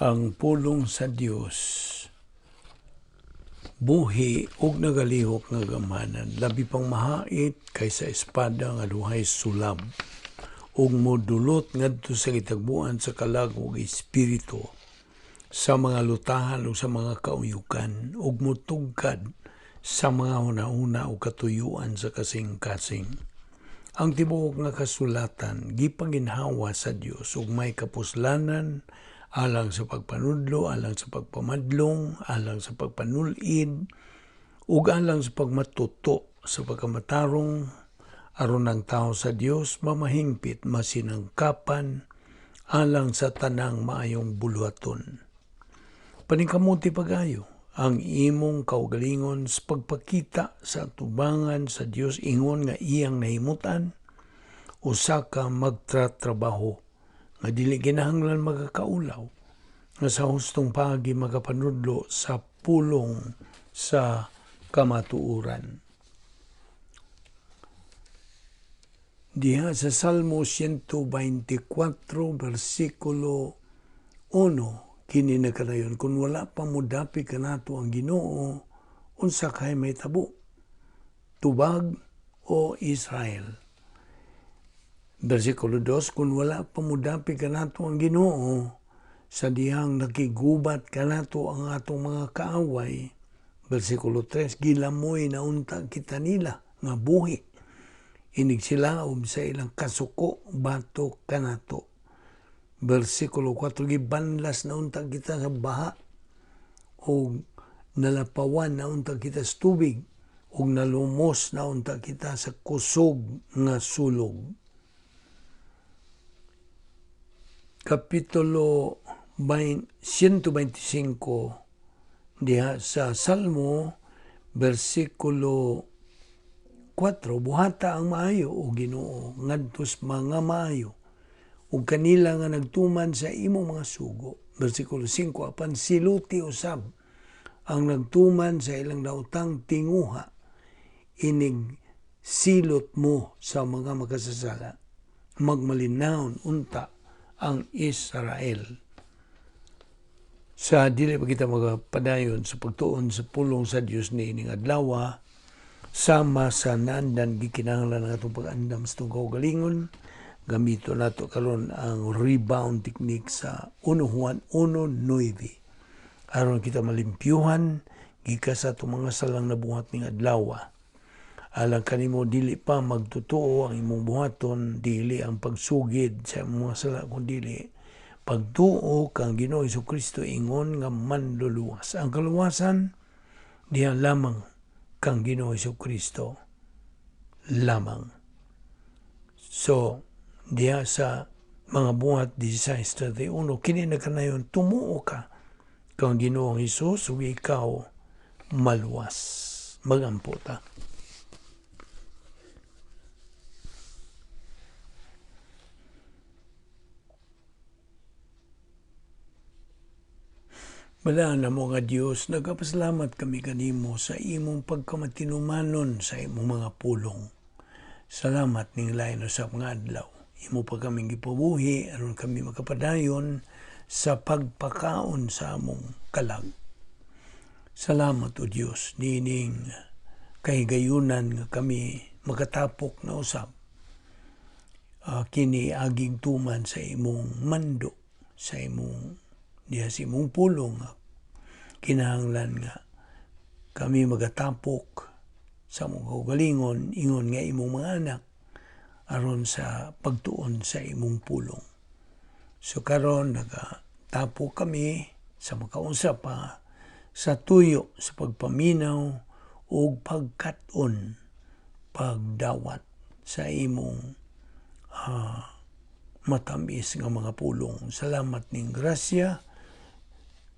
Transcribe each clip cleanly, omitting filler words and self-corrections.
Ang pulong sa Dios buhi ug nagalihok nga gamanan, labi pang mahait kaysa espada nga duhay sulab, ug modulot ngadto sa gitagbuan sa kalag ug espiritu, sa mga lutahan ug sa mga kauyukan, ug motugkad sa mga hunahuna ug katuyuan sa kasing-kasing. Ang tibuok nga kasulatan gipaginhawa sa Dios ug may kapuslanan alang sa pagpanudlo, alang sa pagpamadlong, alang sa pagpanulid, ug alang sa pagmatuto sa pagkamatarong, aron ang tao sa Dios mamahingpit, masinangkapan alang sa tanang maayong buluhaton. Paningkamuti pag-ayo ang imong kaugalingon sa pagpakita sa atubangan sa Dios ingon nga iyang nahimutan, usa ka magtratrabaho nga dili kinahanglan magakaulaw, nga sa hustong paagi magapanudlo sa pulong sa kamatuoran. Diha sa Salmo 124 versikulo 1, kini nagkanayon, kung wala pa modapi kanato ang Ginoo, unsa kay mahitabo? Tubag o Israel. Versikulo 2, kung wala pa modapi kanato ang Ginoo, sa dihang nakigubat kanato ang atong mga kaaway. Versikulo 3, gilamoy na unta kita nila nga buhi, inig silaom sa ilang kasuko batok kanato. Versikulo 4, gibanlas na unta kita sa baha o nalapawan na unta kita sa tubig ug nalumos na unta kita sa kusog nga sulog. Kapitulo 125 diha sa Salmo, versikulo 4, buhata ang maayo o Ginoo ngadto sa mga maayo ug kanila nga nagtuman sa imong mga sugo. Versikulo 5, apan siluti usab ang nagtuman sa ilang daotang tinguha, inig silot mo sa mga makasasala. Magmalinawon unta ang Israel. Sa dili pa kita magapadayon sa pagtuon sa pulong sa Dios niining adlaw, sama sa naandan gikinahanglan ang atong pag-andam sa atong kaugalingon, gamito nato karon ang rebound technique sa 1 Juan 1:9 aron kita malimpyuhan gikan sa atong mga salang nabuhat ning adlaw. Alang kanimo dili pa magtotoo ang imong buhaton, dili ang pagsugid sa imong mga sala, kun dili pagtuo kang Ginoo Kristo ingon nga manluluwas. Ang kaluwasan diha lamang kang Ginoo Kristo lamang. So diha sa mga Buhat 16:31, kini nagkanayon, tumuo ka kang Ginoong Hesus ug ikaw maluwas. Magampo ta. Balaan na mo nga Dios, nagapasalamat kami kanimo sa imong pagkamatinumanon sa imong mga pulong. Salamat ning lain usab nga adlaw. Imo pa kaming gipabuhi aron kami makapadayon sa pagpakaon sa among kalag. Salamat o Dios niining kahigayunan nga kami makatapok na usab. Kini aging tuman sa imong mando, sa imong diha sa imong pulong nga kinahanglan nga kami magatapok sa among kaugalingon ingon nga imong mga anak aron sa pagtuon sa imong pulong. So karon nagatapok kami sa makaunsa pa sa tuyo sa pagpaminaw ug pagkat-on, pagdawat sa imong matamis nga mga pulong. Salamat ning grasya.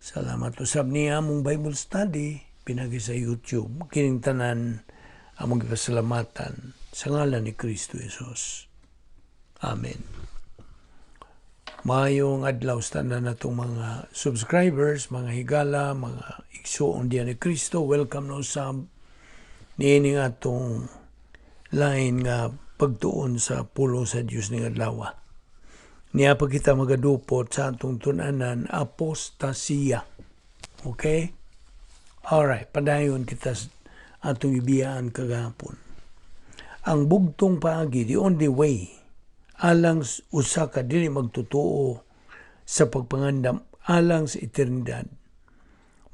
Salamat usab ni among Bible study pinagi sa YouTube. Kining tanan among gipasalamatan sa ngalan ni Kristo Jesus. Amen. Maayong adlaw sa tanan natong mga subscribers, mga higala, mga igsuon diyan ni Kristo. Welcome na usab niini atong lain nga pagtuon sa pulong sa Dios ning adlaw. Niya pa kita magadupot sa atong tun-anan, apostasya. Okay? Alright, padayon kita atong ibiyaan kagahapon. Ang bugtong paagi, the only way, alang usa ka dili magtotoo sa pagpangandam alang sa eternidad,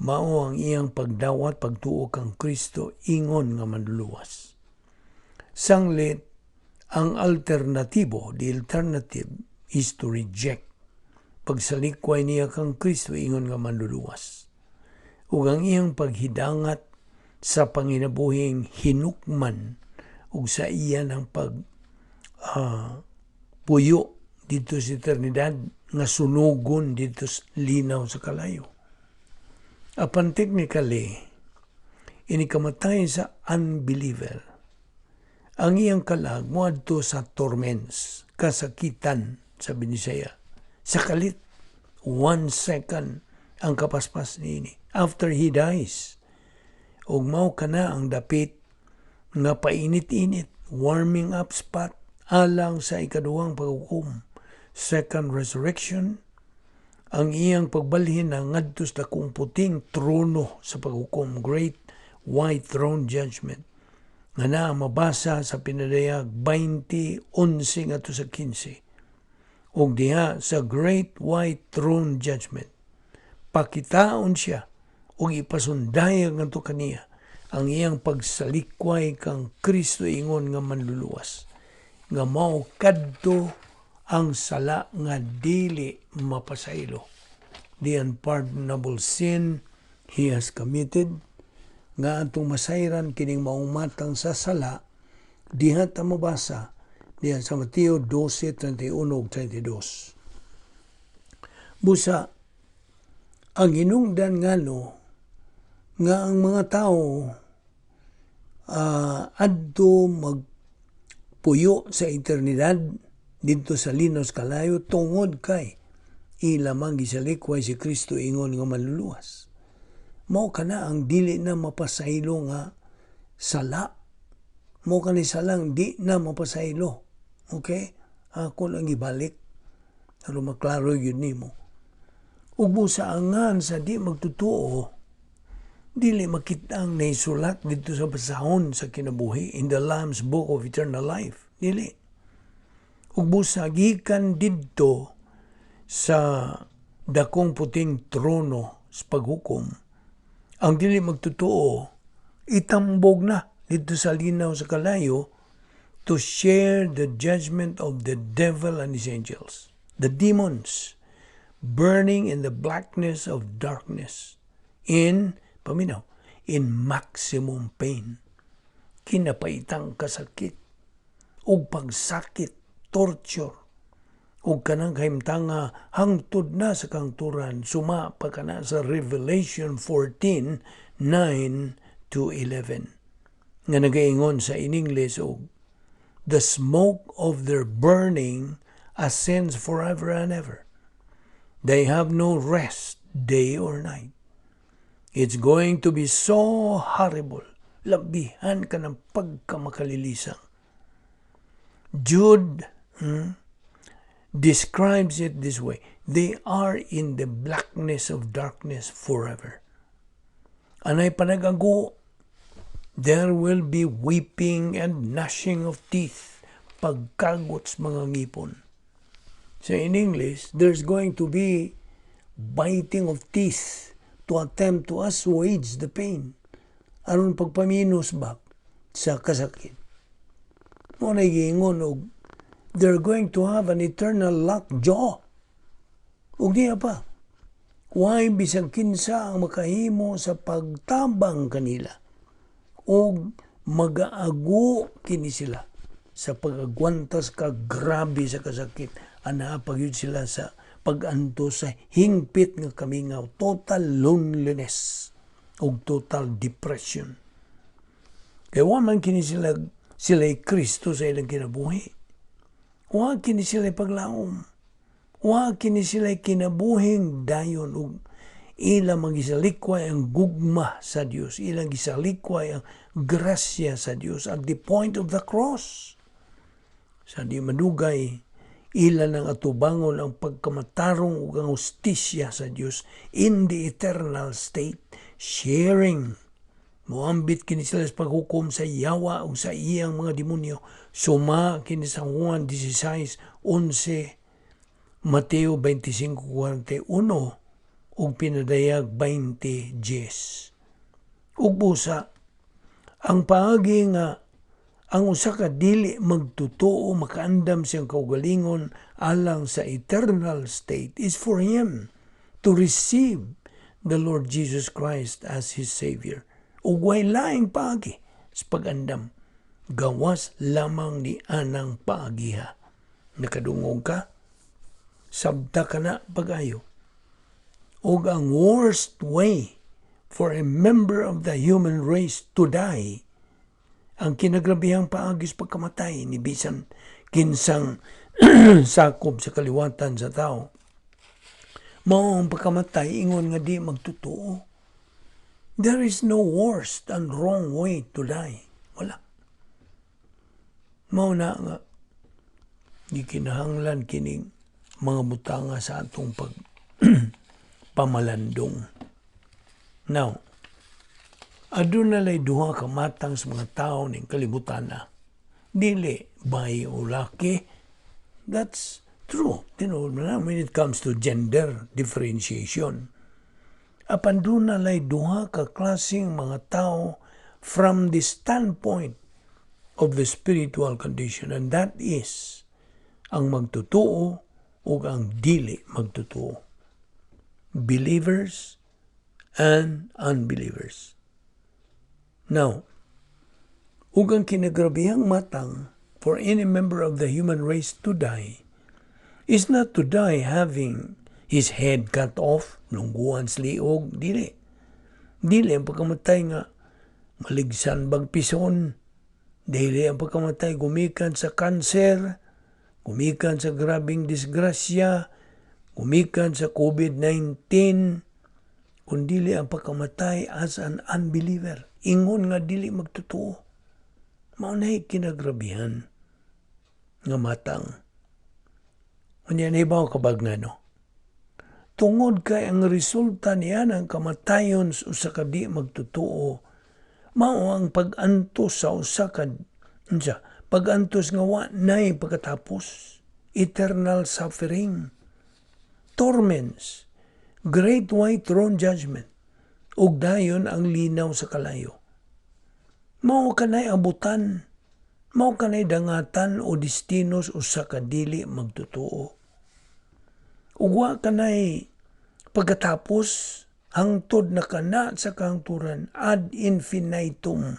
mao ang iyang pagdawat pagtuo kang Kristo ingon nga manluluwas. Sanglit ang alternatibo, the alternative is to reject pagsalikway niya kang Kristo ingon nga manluluwas. Ug ang iyang paghidangat sa panginabuhing hinukman ug sa iya ng pag puyo didto sa eternidad nga sunugon didto sa linaw sa kalayo. Apan technically, ini kamatay sa unbeliever. Ang iyang kalag moadto sa torments, kasakitan sa Binisaya. Sa kalit, 1 second ang kapaspas niini after he dies. Ug mao kana ang dapit nga painit-init, warming up spot alang sa ikaduhang paghukom, second resurrection, ang iyang pagbalhin na ngadto sa dakong puting trono sa paghukom, great white throne judgment, nga naa mabasa sa Pinadayag 20:11 ngadto sa 15. Ug diha sa great white throne judgment, pakitaon siya ug ipasundayag ngadto kaniya ang iyang pagsalikway kang Kristo ingon nga manluluwas, nga mao kadto ang sala nga dili mapasaylo, the unpardonable sin he has committed, nga atong masayran kining maong matang sa sala diha ta mabasa diha sa Mateo 12:31 ug 32. Busa ang hinungdan ngano nga ang mga tao adto magpuyo sa eternidad didto sa linaw sa kalayo tungod kay ila man gisalikway si Kristo ingon nga manluluwas. Mao kana ang dili na mapasaylo nga sala. Mao kani salang di na mapasaylo. Okay? Ako lang ibalik aron maklaro gyud nimo. Ug busa angan sa di magtotoo, dili makita ang naisulat didto sa basahon sa kinabuhi, in the Lamb's Book of Eternal Life. Dili. Ug busa gikan didto sa dakong puting trono sa paghukom, ang dili magtotoo itambog na didto sa linaw sa kalayo to share the judgment of the devil and his angels, the demons, burning in the blackness of darkness, in, paminaw, in maximum pain. Kinapaitang kasakit, ug pagsakit, torture, ug kanang kahimtanga hangtod na sa kangturan, suma pa kana sa Revelation 14:9 to 11 nga nagaingon sa in English og "The smoke of their burning ascends forever and ever. They have no rest day or night." It's going to be so horrible. Labihan ka ng pagkamakalilisang. Jude describes it this way: "They are in the blackness of darkness forever." Anay panagago, there will be weeping and gnashing of teeth, pagkagot sa mga ngipon. So in English, there's going to be biting of teeth to attempt to assuage the pain. Aron pagpaminos ba sa kasakit. Mao na giingon og they're going to have an eternal locked jaw. Ug diya pa, why bisag kinsa ang makahimo sa pagtabang kanila og magaago kini sila sa pag-agwanta sa kagrabe sa kasakit, anaa pa gyud sila sa pag-antos sa hingpit nga kamingaw, total loneliness ug total depression, kay wa man kini sila sila Kristo sa ilang kinabuhi. Wa kini sila paglaom, wa kini sila kinabuhing dayon, ug ilang gisalikway ang gugma sa Dios, ilang gisalikway ang grasya sa Dios at the point of the cross. Sa di madugay, Ila nang atubangon ang pagkamatarong ug ang hustisya sa Dios in the eternal state, sharing. Moambit kini sila sa paghukom sa yawa ug sa iyang mga demonyo. Suma kini sa Juan 16:11, Mateo 25:41 ug Pinadayag 20:10. Ug busa, ang paagi nga ang usa ka dili magtotoo makaandam siyang kaugalingon alang sa eternal state is for him to receive the Lord Jesus Christ as his Savior. Ug way laing paagi sa pag-andam gawas lamang ni anang paagiha. Nakadungog ka? Sabta ka na pag-ayo. Ug ang worst way for a member of the human race to die, ang kinagrabihang paagi sa pagkamatay ni bisan kinsang sakop sa kaliwatan sa tao, mao ang pagkamatay ingon nga di magtotoo. There is no worst and wrong way to die. Wala. Mao na nga gikinahanglan kining mga butanga sa atong pag pamalandong. Now, aduna lay duha ka matang sa mga tao ning kalibutan na. Dili bay o laki. That's true. When it comes to gender differentiation. Apan duna lay duha ka klaseng mga tao from the standpoint of the spiritual condition, and that is ang magtotoo ug ang dili magtotoo. Believers and unbelievers. Now, ug ang kinagrabihang matang for any member of the human race to die is not to die having his head cut off, lungguan sa liog, dili. Dili ang pagkamatay nga maligsan bag pison, dili ang pagkamatay gumikan sa kanser, gumikan sa grabing disgrasya, gumikan sa COVID-19, kundili ang pagkamatay as an unbeliever. Ingon nga dili magtotoo. Mao na'y kinagrabihan nga matang. Unya nahibaw ka bag ngano? Tungod kay ang resulta niya ng kamatayon sa usa ka di magtotoo, mao ang pag-antos sa usa ka unsa, pag-antos nga wa nay pagkatapos, eternal suffering, torments, great white throne judgment, ug dayon ang linaw sa kalayo. Mao kanay abutan, mao kanay dangatan o destino sa usa ka dili magtotoo. Ug wa kanay pagkatapos, hangtod na kana sa kahangturan, ad infinitum.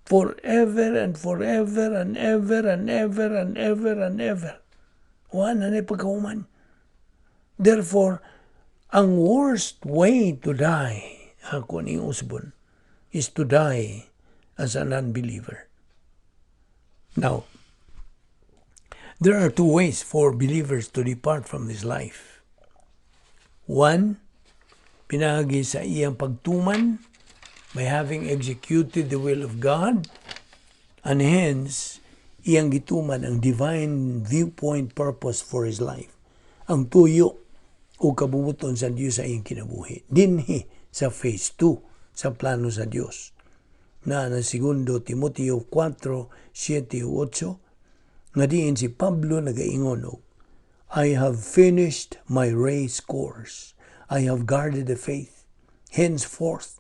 Forever and forever and ever and ever and ever and ever. Wa na nay pagkahuman. Therefore, ang worst way to die, ako ning usbon, is to die as an unbeliever. Now, there are two ways for believers to depart from this life. One, pinaagi sa iyang pagtuman by having executed the will of God, and hence, iyang gituman ang divine viewpoint purpose for his life. Ang tuyo o kabubuton sa Diyos sa iyang kinabuhi. Dinhi sa phase 2 sa plano sa Diyos. Na segundo Timoteo 4, 7 8, nga diin si Pablo nagaingon og, "I have finished my race course. I have guarded the faith. Henceforth,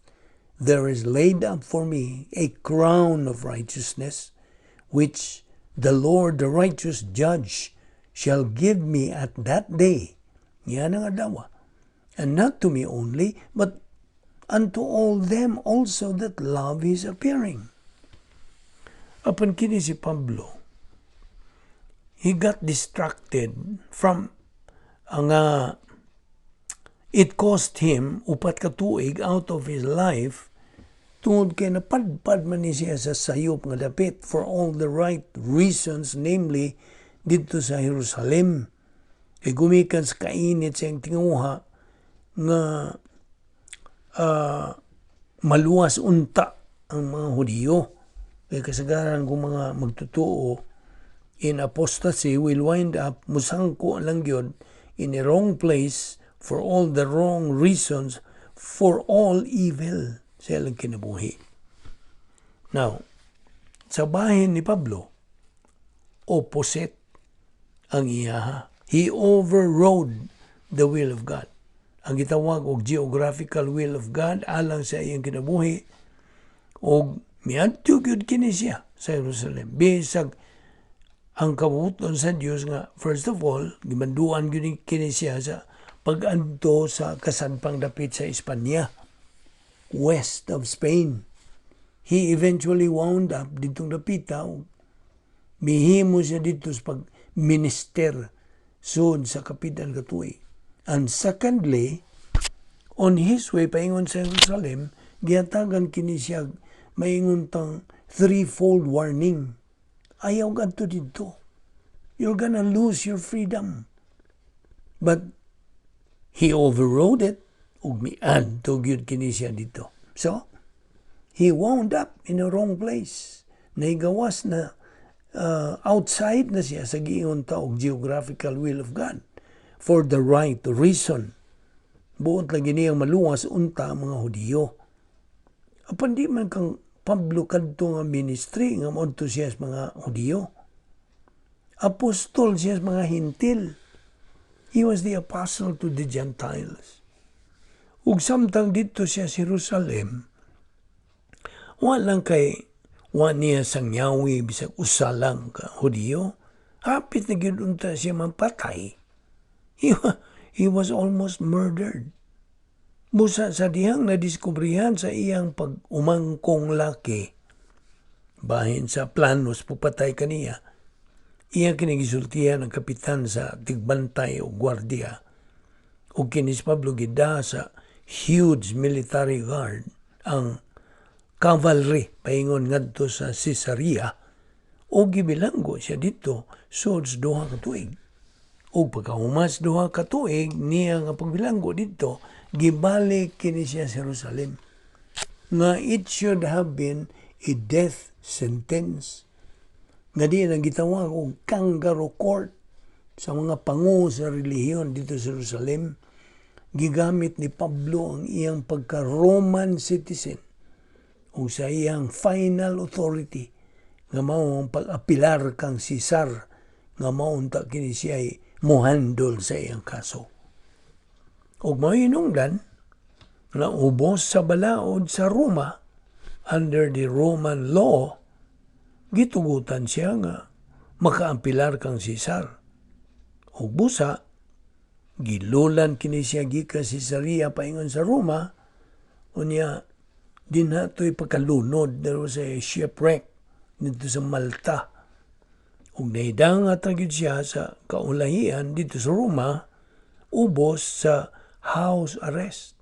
there is laid up for me a crown of righteousness, which the Lord, the righteous judge, shall give me at that day." Yan ang adlaw. "And not to me only, but unto all them also that love his appearing." Apan kini si Pablo, he got distracted from ang it cost him 4 ka tuig out of his life tungod kay napadpad man ni siya sa sayop nga dapit for all the right reasons, namely didto sa Jerusalem kay gumikan sa kainit sa iyang tinguha nga maluwas unta ang mga Hudiyo kay kasagaran kung mga magtotoo. in apostasy will wind up musangko lang gyud in a wrong place for all the wrong reasons, for all evil sa ilang kinabuhi. Now, sa bahin ni Pablo, opposite ang iyaha. He overrode the will of God. Ang gitawag og geographical will of God alang sa iyang kinabuhi, og miadto gyud kini siya sa Jerusalem. Bisag ang kabubut-on sa Dios nga first of all gimanduan gyud kini siya sa pag-adto sa kasadpang dapit sa Espanya, west of Spain. He eventually wound up ditong dapita ug mihimo siya dito sa pag-minister sud sa kapidan ka tuig. And secondly, on his way paingon sa Jerusalem, gihatagan kini siya maingon tang threefold warning. Ayaw gadto didto. You're gonna lose your freedom. But he overrode it ug miadto gyud kini siya didto. So, he wound up in a wrong place. Nahigawas na, outside na siya sa giingon ta og geographical will of God for the right reason. Buot lagi niyang maluwas unta ang mga Hudiyo. Apan di man kang Pablo kadto nga ministry nga moadto siya sa mga Hudiyo. Apostol siya sa mga Hintil. He was the apostle to the Gentiles. Ug samtang didto siya sa Jerusalem, wa lang kay wa niya sangyawi bisag usa lang ka Hudiyo. Hapit na gyud unta siya mapatay. He was almost murdered. Busa sa dihang nadiskubrihan sa iyang pag-umangkong laki, bahin sa planos pagpatay kaniya, iya kini gisultihan ang kapitan sa tigbantay o gwardiya, ug kini si Pablo gida sa huge military guard, ang cavalry, paingon ngadto sa Caesarea, ug gibilanggo siya didto sud sa 2 ka tuig. Ug pagkahumas 2 ka tuig niya nga pagbilanggo didto, gibalik kini siya sa Jerusalem. Nga it should have been a death sentence. Nga di ang gitawag og kangaroo court sa mga pango sa relihiyon didto sa Jerusalem. Gigamit ni Pablo ang iyang pagka-Roman citizen o sa iyang final authority nga mao ang pag-apilar kang Cesar, nga mao unta kini siya ay mohandol sa iyang kaso. Ug mao hinungdan nga ubos sa balaod sa Roma, under the Roman law, gitugutan siya nga makaampilar kang Cesar. Ug busa gilulan kini siya gikan Caesarea paingon sa Roma, unya dinha to'y pagkalunod. There was a shipwreck didto sa Malta. Ug nahidangat ra gyud siya sa kaulahian didto sa Roma ubos sa house arrest.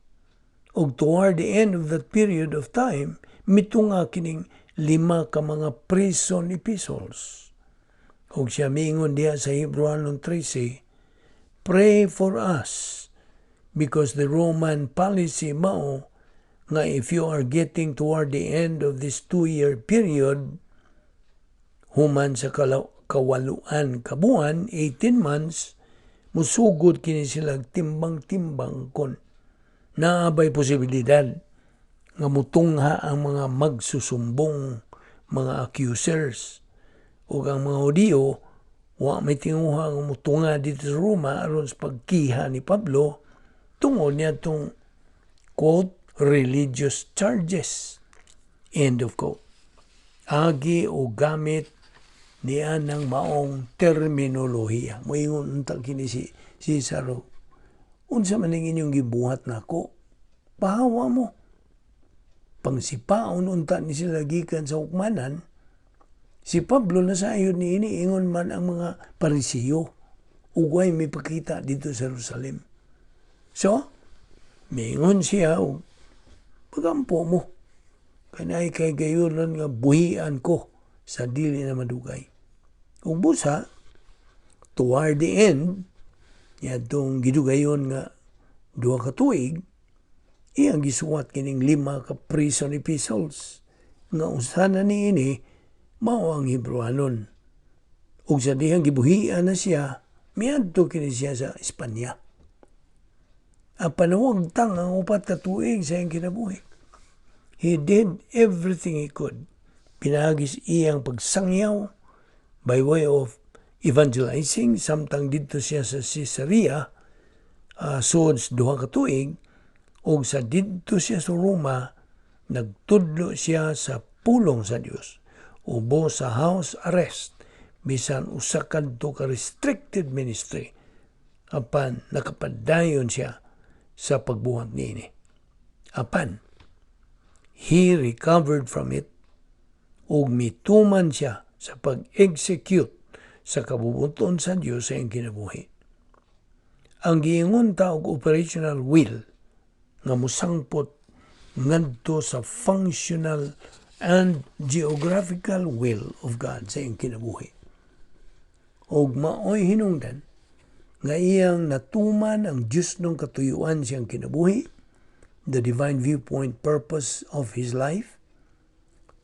Ug toward the end of that period of time, mitunga kining lima ka mga prison epistles. Ug siya miingon diha sa Hebrewanon 13, "Pray for us," because the Roman policy mao nga if you are getting toward the end of this 2-year period, human sa 8 ka buwan, 18 months, musugod kini sila timbang-timbang kon naabay posibilidad nga mutungha ang mga magsusumbong, mga accusers. Ug ang mga Hudiyo wa may tinguha nga mutunga didto sa Roma aron sa pagkiha ni Pablo tungod niadtong, quote, "religious charges," end of quote. Agi o gamit niya ng maong terminolohiya. Moingon unta kini si Cesar, "Unsa man ning inyong gibuhat nako? Pahawa mo." Pangsipaon unta ni sila gikan sa hukmanan. Si Pablo nasayod ni ini, ingon man ang mga Parisiyo. Ug way mipakita didto sa Jerusalem. So, miingon siya, "Pagampo mo. Kanay kay gayunon nga buhian ko sa dili na madugay." Ug busa, toward the end, yadtong gidugayon nga 2 ka tuig, iyang gisuwat kining lima ka prison epistles nga usa na niini mao ang Hebrewanon. Ug sa dihang gibuhian na siya, miadto kini siya sa Espanya. Apan nawagtang ang 4 ka tuig sa iyang kinabuhi. He did everything he could. Pinaagi sa iyang pagsangyaw by way of evangelizing samtang didto siya sa Caesarea sud 2 ka tuig, ug sa didto siya sa Roma, nagtudlo siya sa pulong sa Dios ubo sa house arrest. Bisan usa kadto ka restricted ministry, apan nakapadayon siya sa pagbuhat niini. Apan he recovered from it ug mituman siya sa pag-execute sa kabubut-on sa Dios sa iyang kinabuhi. Ang giingon ta og operational will nga musangpot ngadto sa functional and geographical will of God sa iyang kinabuhi. Og maoy hinungdan nga iyang natuman ang Diyosnong katuyuan siyang kinabuhi, the divine viewpoint purpose of his life.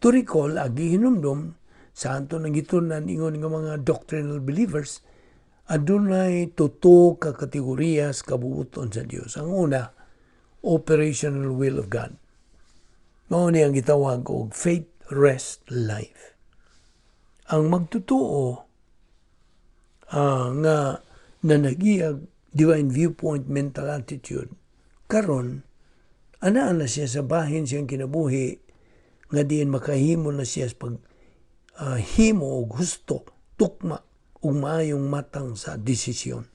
To recall, agi hinumdum sa ato nang gitun-an ingon nga mga doctrinal believers, adunay tuto ka kategoriya sa kabubuton sa Dios. Ang una, operational will of God. Mao ni ang gitawag og faith rest life. Ang magtotoo nga nanagiyag divine viewpoint mental attitude karon, anaa na siya sa bahin siyang kinabuhi nga diin makahimo na siya sa pag himo og husto, tukma ug maayong matang sa desisyon.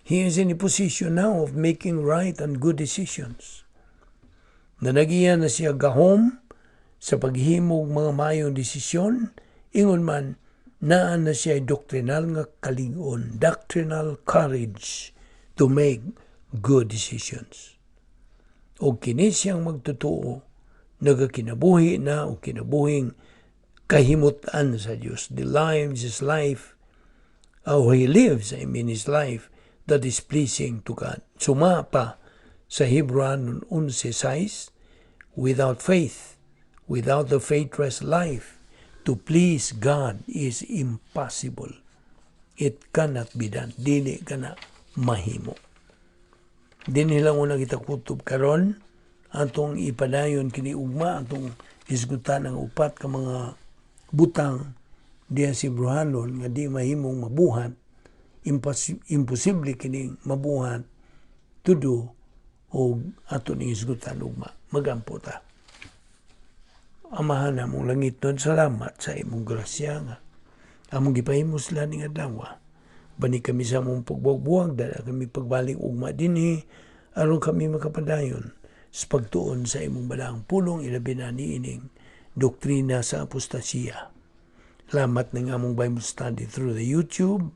He is in a position now of making right and good decisions. Nanagiya na siya gahom sa paghimo og mga maayong desisyon, ingon man naa na siya doctrinal nga kalig-on, doctrinal courage to make good decisions. O kini siyang magtotoo, nagakinabuhi na o kinabuhing kahimutan sa Dios. The lives his life, oh, he lives, I mean, his life that is pleasing to God. Suma pa sa Hebrew 11:6, without faith, without the faithless life, to please God is impossible. It cannot be done. Dili ka na mahimo. Dinhi lang una kita kutob karon. Atong ipadayon kini ugma, atong isgutan ang upat ka mga butang diya si Bruhanon nga di mahimong mabuhat, imposible kining mabuhat, to do, og ato ning isgutan ugma. Magampo ta. Amahan namong langitnon, salamat sa imong grasya nga among gipahimo sila ning adlaw. Bani kami sa among pagbuwag-buwag, dala kami pagbalik ugma dinhi aron kami makapadayon sa pagtuon sa imong balaang pulong, ilabi na niining doktrina sa apostasiya. Salamat ng among Bible study through the YouTube.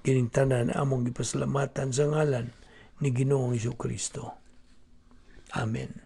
Kining tanan among gipasalamatan sa ngalan ni Ginoong Kristo. Amen.